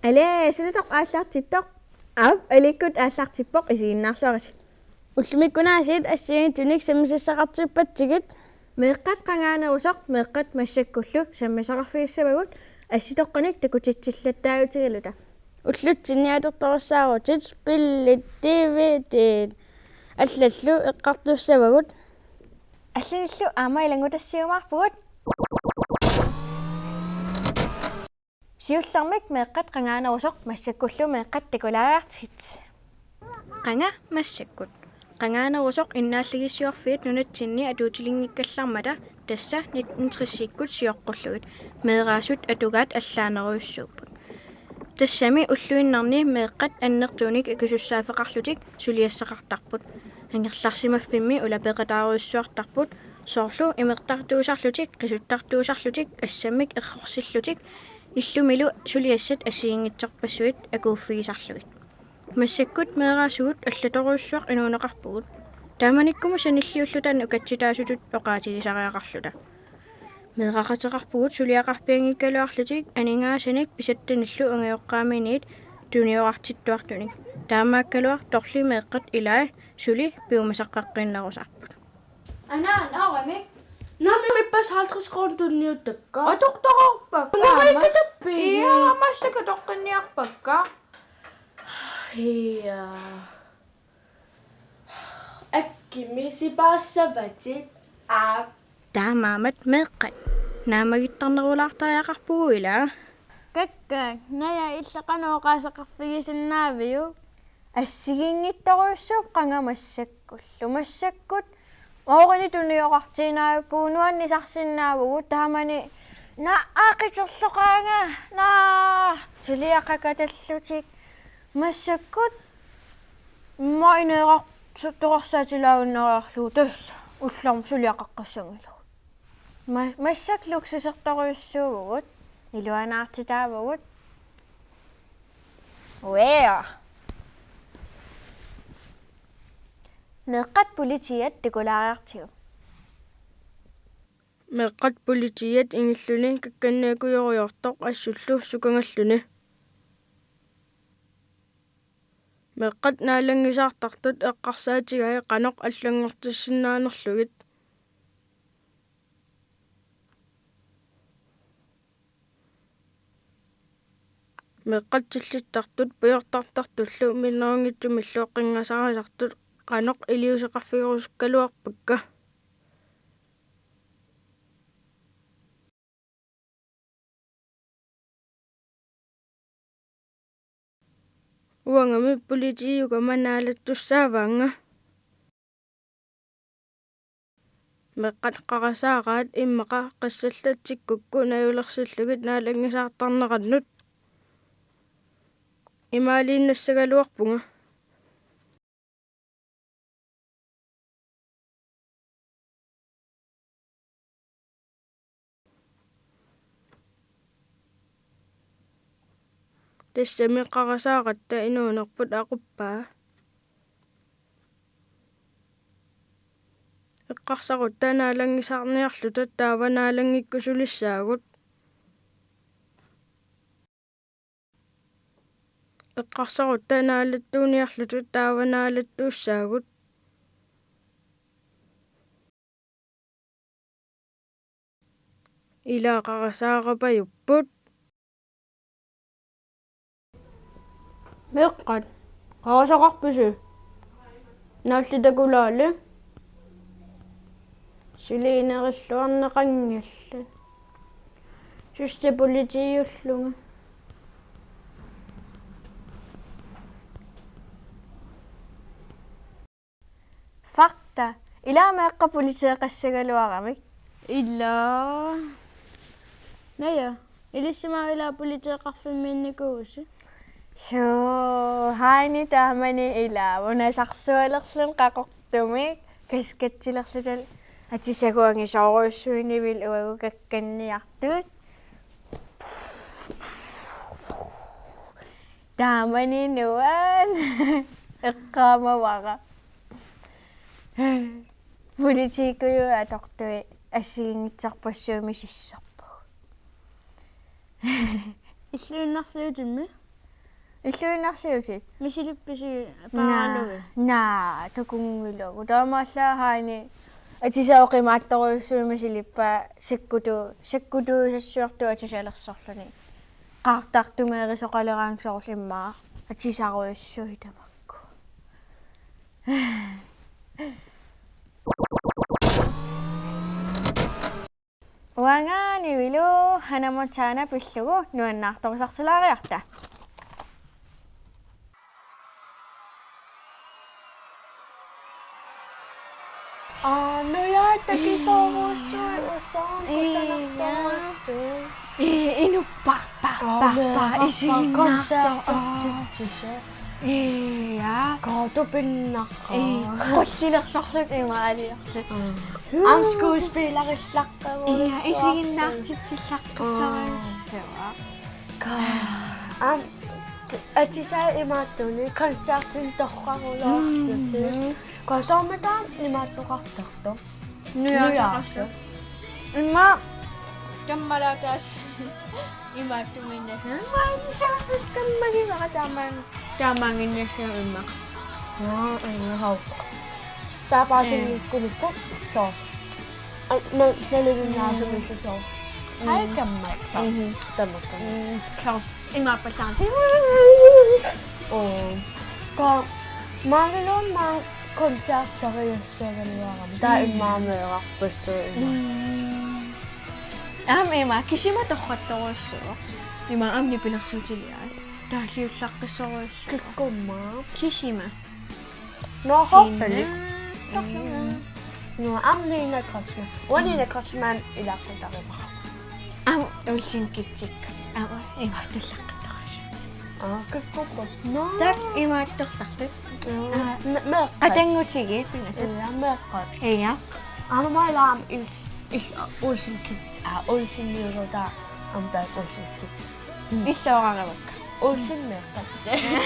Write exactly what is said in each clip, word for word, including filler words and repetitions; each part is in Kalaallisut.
Alee, sunatoq aallartittoq? Aap, aliikkut aallartippoq, isiginnaarluarisi. Ullumikkut aasiit assigiinngitsunik sammisassaqartippatsigit. Meeqqat qangaanerusoq meeqqat massakkullu sammisaqarfigissavagut assitoqqanik takutitsillattaajutigaluta. Ullutsinni atortorissaarutit spillit, D V D-t allallu eqqartussavagut. Allanillu aamma ilanngutassiumaarpugut. Siullermik meeqqat qangaanerusoq massakkullu meeqqat takulaariartigit. Qanga massakkut. Qangaanerusoq innaallagissiorfiit nunatsinni atuutilinngikkallarmata tassa nitten tresikkut sioqqullugit meeraasut atugaat allaanerujussuupput. Tassami ulluinnarni meeqqat annertuunik akisussaaffeqarlutik suliassaqartarput. Angerlarsimaffimmi ulapeqataarujussuartarput, soorlu imertartuusarlutik, qisuttartuusarlutik, assammik errorsillutik, illumilu suliassat assigiinngitsorpassuit akuuffigisarlugit. Massakkut meeraasugut allatorujussuaq inuuneqarpugut. Taamanikkumut sanilliulluta nukatsitaasutut oqaatigisariaqarluta. Meeraqateqarpugut suliaqarpianngikkaluarlutik aningaasanik pisattanillu angajoqqaaminiit tuniorartittuartunik. Taamaakkaluartorli meeqqat ilai suli piumasaqqaqqinnerusaarput. Anaa, naaramik? Naamik, ippassaq halvtreds kroner tunniuttakka. Atortoqarpakka. Unnerikatappi. Ia, massakkut toqqinniarpakka. Ia. Akkimi sipaassavatit. Aap. Taamaammat meeqqat. Naamagittarnerulaartariaqarpugut ilaa. Kakkaak, Naja, illit qanoq oqaaseqarfigisinnaaviuk? Assigiinngitsorujussuuvoq qanga massakkullu. Massakkut oorini tuniorartiinnaavippugut, nuannisarsinnaavugut, taamani naa, aa, qiterloqaanga, naa, suliaqakatallutik. Massakkut immaqa ineerartorsaatilaannariarlugu tassa ullormut suliaqaqqassanngilagut. Ma-, massakkut luksusertorujussuuvugut, iluanaartitaavugut. Uea. Meeqqat politiit takulaariartigu. Meeqqat politiit ingilluni kakkanniakujoriartoq assullu sukangalluni. Meeqqat naalanngisaartartut eqqarsaatigai qanoq allanngortissinnaanerlugit. Meeqqat tillittartut pujortartartullu minnerunngitsumillu qinngasarisartut qanoq iliuuseqarfigerusukkaluarpakka. Uangami politiugama naalattussaavaannga. Meeqqat qarasaaraat immaqa qassallatsikkukku najulersillugit naalanngisaartarnerannut. Imaaliinnassagaluarpunga. Tassami qarasaaratta inuunerput aquppaa. Eqqarsarutta naalanngisaarniarluta taava naalanngikkusulissaagut. Eqqarsarutta naalattuuniarluta taava naalattuussaagut. Ilaa qarasaarapajupput. Meeqqat, qarasaqarpisi? Naalli takulaali. Suli inerilluarneqanngillat. Susse politiiullunga. Fakta. Ilaa meeqqat politeeqassagaluaramik. Ilaa. Naja, ilissimaarpit ilaa politeeqarfimmiinnikuusi? Suu, Heini taamani ilaa. Una sarsualerluni qaqortumik kaskettilerluta. Atisaguangi soorujussuarmik uagut kakkanniartut. Taamani nuan. Eqqaamavara. Politiikkujuit atortui assigiinngitsorpassuit misissorpugut. Illuinnarsiutimmi? Illuinnarsiutit? Misilippisi? Naa, paaralugit? Naa, takunngilagut. Taamaallaat Heini atisat oqimaattorujussuit misilippaa sakkutu-, sakkutuusassuartut atisalersorluni. Qaartartumeerisoqaleraangat soorlu immaqa atisarujussuit tamakku. Uanga Nivilu Hannah Montana pillugu nuannaartorusarsulaariarta. Aa, nujaa takisoorujussuit usoon. Ii, kusanartorujussuit. Ii, inuppa, pa, pa, pa, meerarpa, isiginnaartoq, koncertititsi. Aa. Ii, ja. Kaatupinnaq. Ii, qullilersorlutik imaaliorlutik. Aa. Aamma skuespilerillaqqarulissuarput. Ii, isiginnaartitsillaqqissarulissuaq. Aa. Ka-, aamma t-, atisai imaattunik koncertinik torrarulaarlutik. Mm. Ka soormitaava imaattoqartartoq? Nujaasaqassooq. Nujaasaq. Immaqa kammalaataas imaattumiinnassaq. Immaqa inissaas kammagilara taamaan-, taamaannginnassaq immaqa. Aa, aa, hau. Taava paasinngikkunikku. Ii. Soo. Aa, na-, nalinginnaasumik soo. Mm. Hai kammat. Mhm. Tamakku. Mm, soo. Imaappallaartoq. Oo. Ka-, maaniluunniit koncerteriassagaluarama. Taava immaqa meerarpassuit immaqa. Mm. Aamma ima kisima torrattorujussuuvoq. Ima aamma nipilersuutiliai. Taalliullaqqissorujussuuvoq. Kikkumma. Kisima. Nå, Horpalik. Nå, aamma Nina Kreutzmann. Uanga Nina Kreutzmann ilaqutariaqarpoq. Aamma Olsen Kids. Aamma imaattullaqqittarus. Aa, kikkupput. Nå. Taakku imaattortartut. Aa. N-, meeqqat. Qatanngutigiit pingasut. Ija, meeqqat. Ija. Aamma maalaam il-, il-, Olsen Kids. Aa, Olsen Niusoq taava. Aamma taakku Olsen Kids. Illoorarivakka. Olsen meeqqat.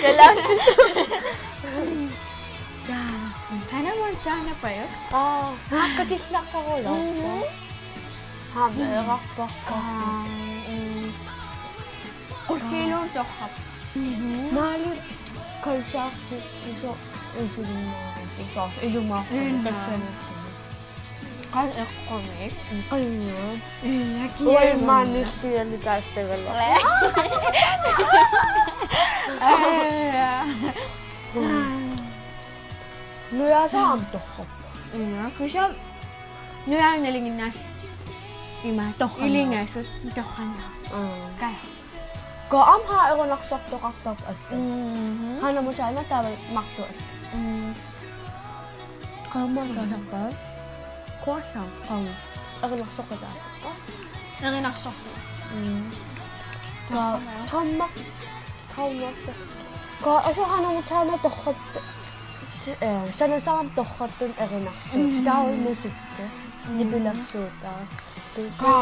Kalaallit. Jaa. Hannah Montana pajuq. Aa, haakkatillaqqarujoorpoq. Mhm. Haa, meerarpakka. Aa, mm. Qulliiluun torrap. Mhm. Maali koncertitsisoq isiginnaarussi. Soorlu ilumoortumik. Ilumoortumik. Tassani. Qanoq eqqumik? Qanoq? Ii, uanga imaannissialikaassagalua. Ii. Nujaasaq aamma torrappoq. Ii, kisianni nujaannalinginnaas ima torrannaa. Ilingasut torrannaa. Aa. Kai. Ka aamma erinarsortoqartarpoq allat. Mhm. Hannah Montana taavalu marluk allat. Mm. Qaammat taasarpaat. Kuassam qaammat. Erinarsoqataasarpoq. Erinarsorpoq. Mm. Ka qaammat, qaammat. Ka asu Hannah Montana torrap-, s-, eh, sanasaram torrapput erinarsuut. Mm. Taava musikki. Mm. Nipilersuutaa. Ka.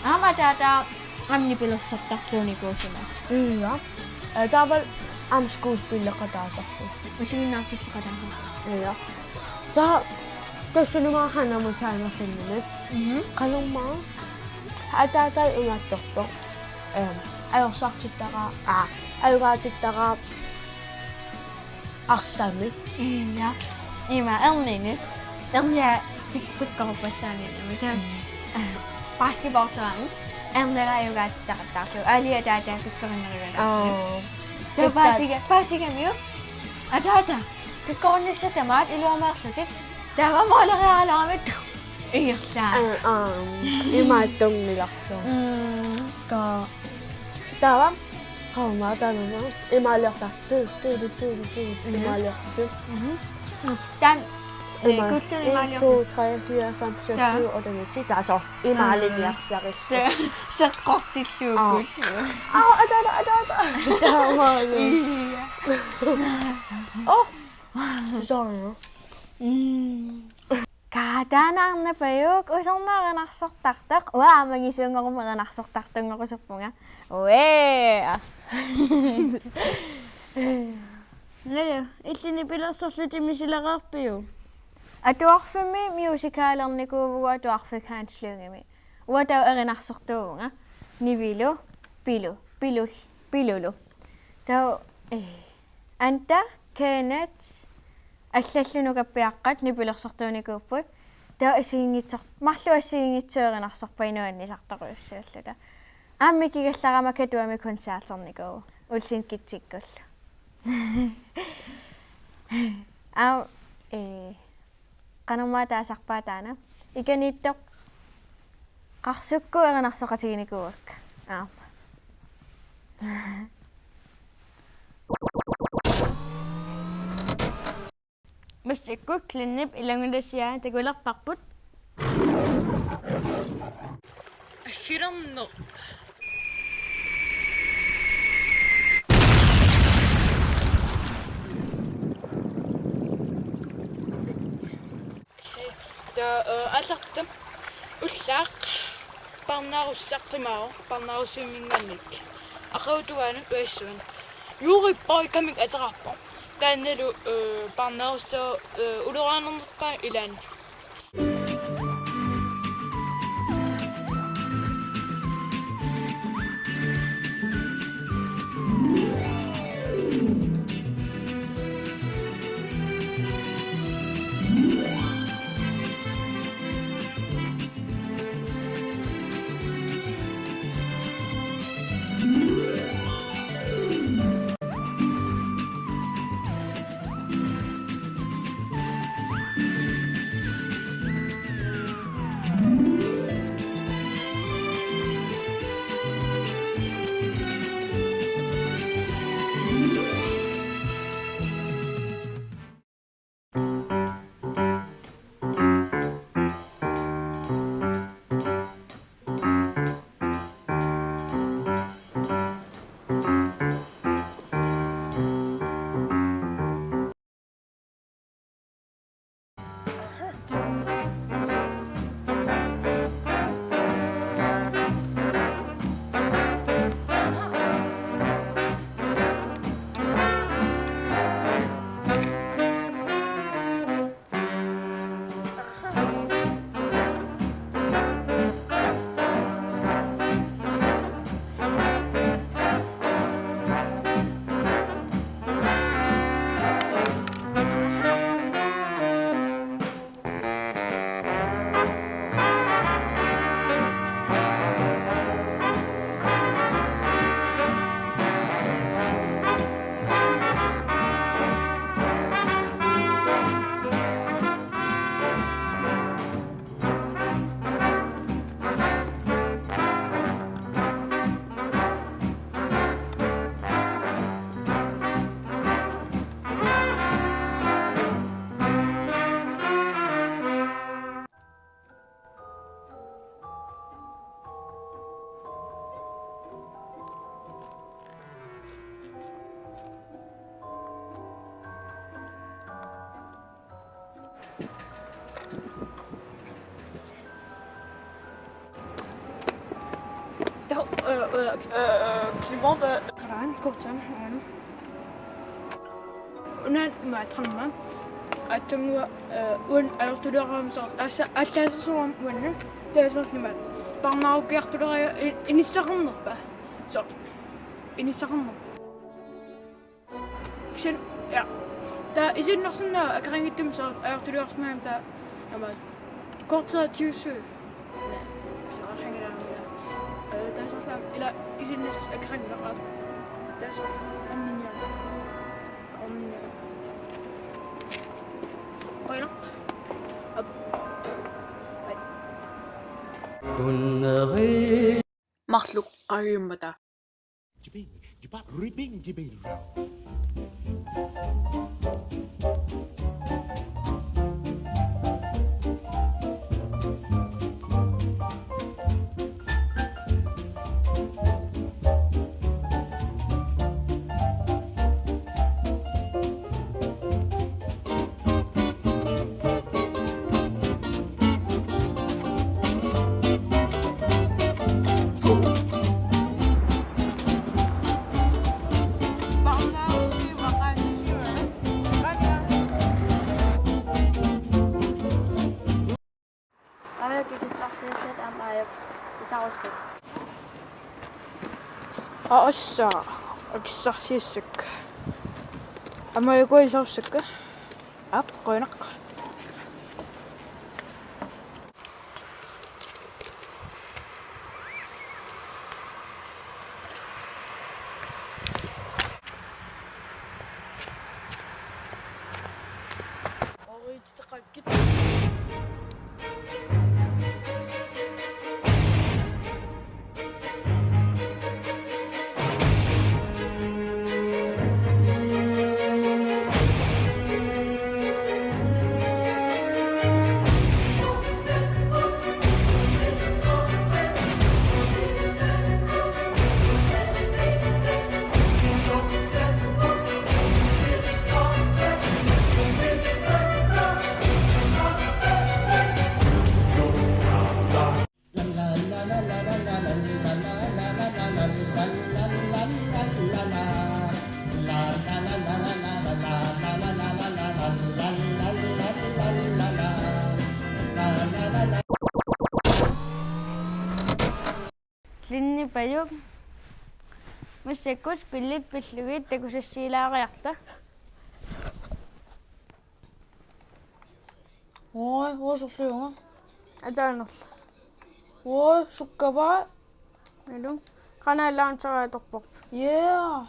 Aamma ataata aamma nipilersortartuunikuusuma. Ija. Ee, taava aamma skuespilleqataasarpoq. Isiginnaartitseqataasarpoq. Ija. Taava tassunga Hannah Montana filmimi. Mhm. Qanormaa. Ataatai imaattortoq. Ee, ajorsartittaraa, aa, ajugaatittaraa. Arsamik. Ija. Ima erninik. Ernia pik-, pikkoruppassaanngimmat. Mm. Aa, basketballeraangat. Erniga ajugaatittaqattaarlugu. Aali ataata pikkorinnerugalaarlugu. Aa. Taava pikka- paasiga-, paasigamiuk. Ataata. Pikkorinnissaat tamaat iluameerlutik. Taava mooleriaraluaramik. Ingerlaa. Aa, aa. Imaattunngilarlu. Mm. Ka-, taava. Qaammat taanna imaaliortartut, tu, tu, tu, tu, tu, mhm, imaaliortut. Mhm. Taanna, ima-, ee, kullun en, imaaliortut. To, tre, fire, fem, seks, taava, syv, otte, ni, ti, taava soorlu imaaliniarsarillu. Taava. Seqqortillugu. Aa. Aa, ataata, ataata. Taamaali. Ija. Oh. Susaana. Mm. Ka taanna arnaq pajuuk, usornaq erinarsortartoq. Uanga aamma angisuunngoruma erinarsortartunngorusuppunga. Uee. Naja, illit nipilersorlutit misilereerpiuk? Atuarfimmi musicalernikuuvugut atuarfik Hans Lyngemi. Uanga taava erinarsortuuvunga. Nivilu. Pilu, Pilul, Pilulu. Taava, eh, Anta, Kenneth, allallu nukappiaqqat nipilersortuunikuupput. Taava assigiinngitsoq, marluk assigiinngitsuup erinarsorpaa inuannisartorujussuulluta. Aamma kigallaraama Katuami koncerternikuuvoq, Olsen Kids-ikkullu. Aamma, eh, qanormaa taasarpaa taanna. Ikaniittoq qarsukkut erinarsoqatiginikuuakka. Aamma. Massakkut Glenip ilanngutassiaa takulerparput. Assilerneq. Taava, eh, aallartitami ullaaq parnaarussaq qimaavoq, parnaarussivimminngaanniit. Aqagu tungaanut uassut. Juurippaa ikamik ateqarpoq. Taannalu, eh, parnaarussaq, eh, ulorianernerpaaq ilaanni. Taava, øh, øh, øh, Clement, øh, Karen, Kortan, Anne. Una matrama. Atungua, øh, un altularama så. Asa, atasa soram, un. Det er så slimt. Barnaukiartulara inissaqarnerpa. Så. Inissaqarnerpa. Kisianni, ja. Taava isiginnaarsinnaavoq akeqanngitsumik soorlu ajortuliorsimagamik taava aamma kortera tiussui. Soorlu hangilaarmia. Øh, taava soorlu ila isiginnaarsinnaavoq akeqanngilaq. Taava soorlu anninniarneq. Anninniarneq. Qujanaq. Ap-, ai. Marluk qajummata. Aajuku tusarsiassat aamma aajuku tusarussat. Aa, ossa. Akissarsiassakka. Aamma joku isaussakka. Aap, qujanaq. Linni Pajuk. Massakkut spillit pillugit takusassiilaariarta. Oi, oi, sorliunga. Ataanerlu. Oi, sukkavaa. Nalu. Qanoq launcheri atorparput. Yeah.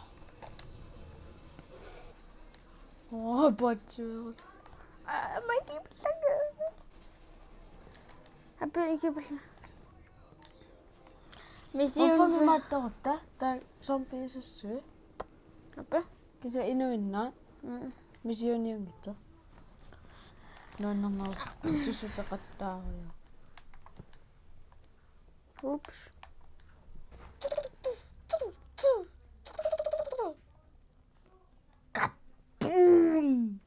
Oi, patsuerut. Aa, maikipillanga. Api ikipillanga. Mission. Uffa mimaattorutta, taa zombie sussui. Api? Kisianni inuinnaat. Mm. Missioniunngitsoq. Nuannernerus-, sussuteqattaarujoq. Ups. Kaboom!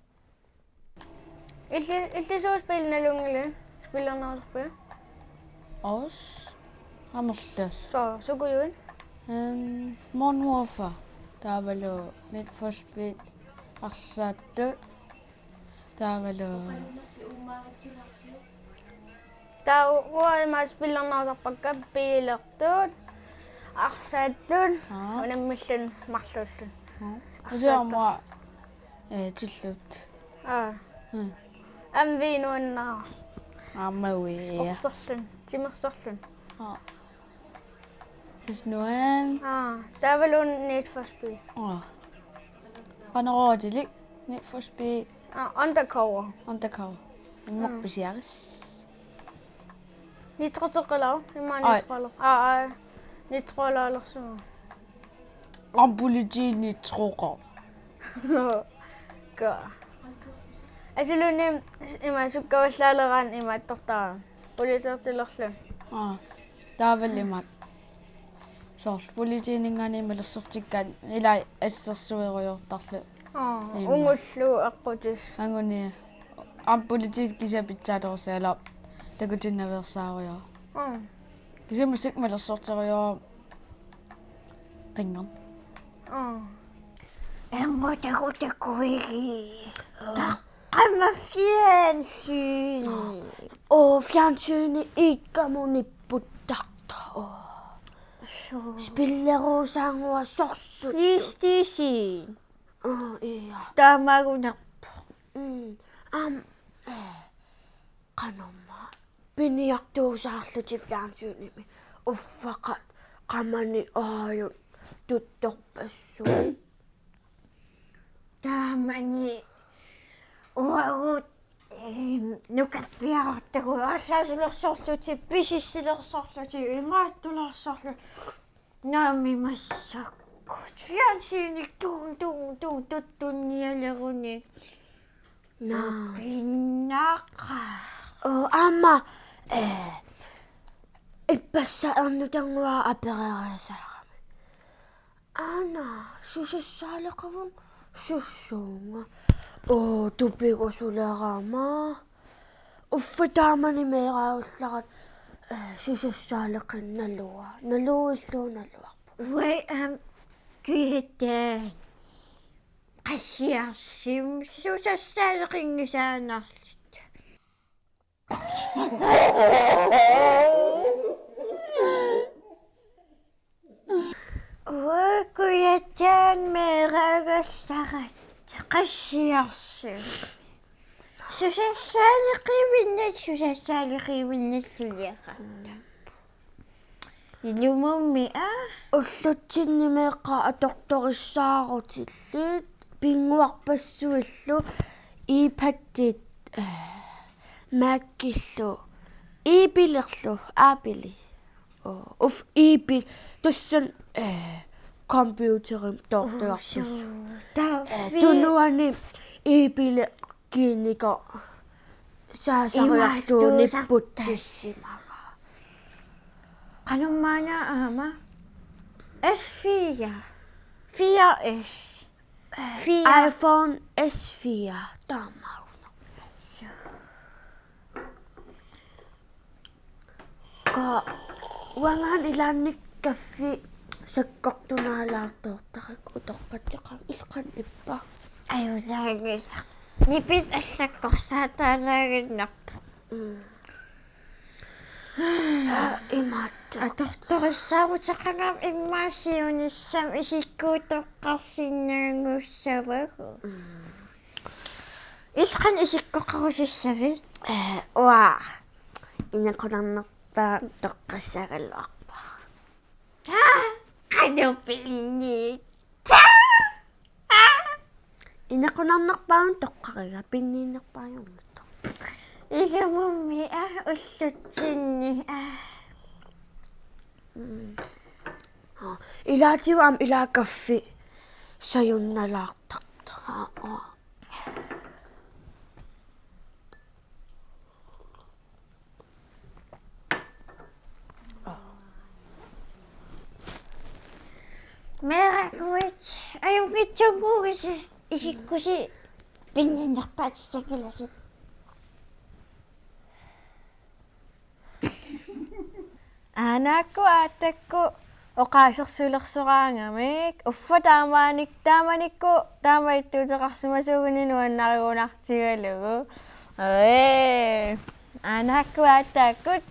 Illi-, illisuuspil nalunngilat spillernerusorpia? Os. Amerlas. Soo, sukujuit? Ehm, Modern Warfare. Taavalu Need for Speed arsaattut. Taavalu. Taava uanga ima spillernerusorpakka biilertut, arsaattut, aa, unammilluunniit marluulluunniit. Aa. Arsaattut. Usiamua, eh, tillut. Aa. Mm. Aamma nuannaaq. Aamma uia. Sporterluunniit, timersorluunniit. Aa. Tassa nuann. Aa, taavalu Need for Speed. Aa. Qanoq oorutilik Need for Speed? Aa, Undercover. Undercover. Imma, mm, pisiaris. Nitroteqqilaaruk, imma. Ai. Nitroqqilaaruk. Aa, aa. Nitroqqilaaruk. Aamma politiit nitroqaaq. Ka. Asuluunniit ima sukkavallaaleraanni ima attortarami. Politiit tilerlu. Aa. Taavalu imaat. Soorlu politiininngaanniit malersortikkaanni ilai assersuerujoortarluni. Aa, ima. Ungullu aqqutissat. Anguni. Aamma politiit kisiat pitsaalerusaat ilaa takutinnaveersaarujoorput. Aa. Kisianni massakkut malersorterujoorami qinngam. Aa. Enngo taku takuigi. Aa. Taqqama fjernsyn. Oo, fjernsyni ikkamut nipputtartoq. Oo. Suu. Spillerusaannguaq sorsut. PlayStation. Oo, ia. Taamaagunarpoq. Mm. Aamma, eh, qanormaa. Piniartuusaarlutik fjernsynimi. Uffa qa-, qamani aajuna tuttorpassuit. Taamani uagut, ehm, nukappiartagut arsaalersorlutik, pisissilersorlutik, imaattulersorlutik. Naamik massakkut. Fjernsyni tuun, tuun, tuun, tuttunnialeruni. Naa. Pinnaqa. Oo, aamma, eh, ippassaq ernutannguaq apereeriasaarami. Aana, susassaaleqavunga, sussuunga. Oo, tupigusulerama. Uffa taamani meeraagullarat, eh, susassaaleqinnaluaq. Naluillugu naluarpoq. Uai, aamma, kujataani. Qassiarsim susassaaleqinngisaannarluta. Uaa, Kujataani meeraagallarput qassiarsuup. Susassaaleqivinnat, susassaaleqivinnassuliaqartarput. Ilumummi, aa? Ullutsinni meeqqat atortorissaarutillit, pinnguarpassuillu, iPadit, eh, Macillu, Appleillu, Appleili. Oo, uf, Apple, tassani, eh, computerimi toortugarpassuit. Suu, taa-, eh, fi- tunuani Apple kiiniko saasariarlugu imaattuusarta- nipputsissimagaa. Qanormaana aamma? S fire. Fire S. Fire. iPhone S fire. Taamauna. Suu. Ka uangaana ilaanni kaffi sakkortunaalaartoortarikka utoqqatseqaanga, illit qanoq ippa? Ajulaanngilaq. Nipit allakkorsaataalaaginnarpoq. Mm. Imaattoq. Atortorissaaruteqangama immaqa siunissami isikkoqarsinnaanngussavagut. Mm. Illit qanoq isikkoqarusussavit? Eh, uanga inequnarnerpaamik toqqassagaluarpara. Taa, qanoq pinni? Taa! Inequnarnerpaamik toqqariga, pinniinnerpaajornata. Ilumummi, aa, ullutsinni, aa. Mm. Aa, ilaatigut aamma ilaa kaffi sajunnalaartartoq. Aa, aa. Meerakuit, ajunngitsunnguugisi, isikkusi pinniinnerpaatissanngilasit. Aanaakku aatsaakku oqaasersulersoraangamik, uffa taamaanik-, taamanikkut taama ittuuteqarsimasuuguni nuannarigunartigalugu. Ee, aanaakku aatsaakkut.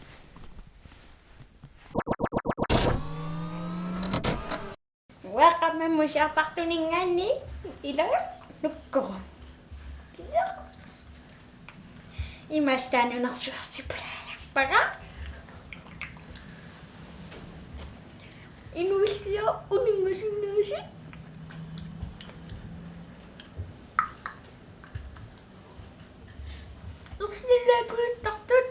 Uanga qaammammut siarpartuninngaanniit ilanga nukkoq. Imaassaaq nunarsuarsippalaarpara. Inuusuttut uninngasunnaasi. Ersilaakujuttartut.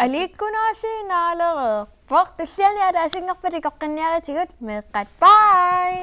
Aliikkununnga siunnersuulereerpoq, tulliani ataasinngorpat ikoqqinniaritigut meeqqat. Bye!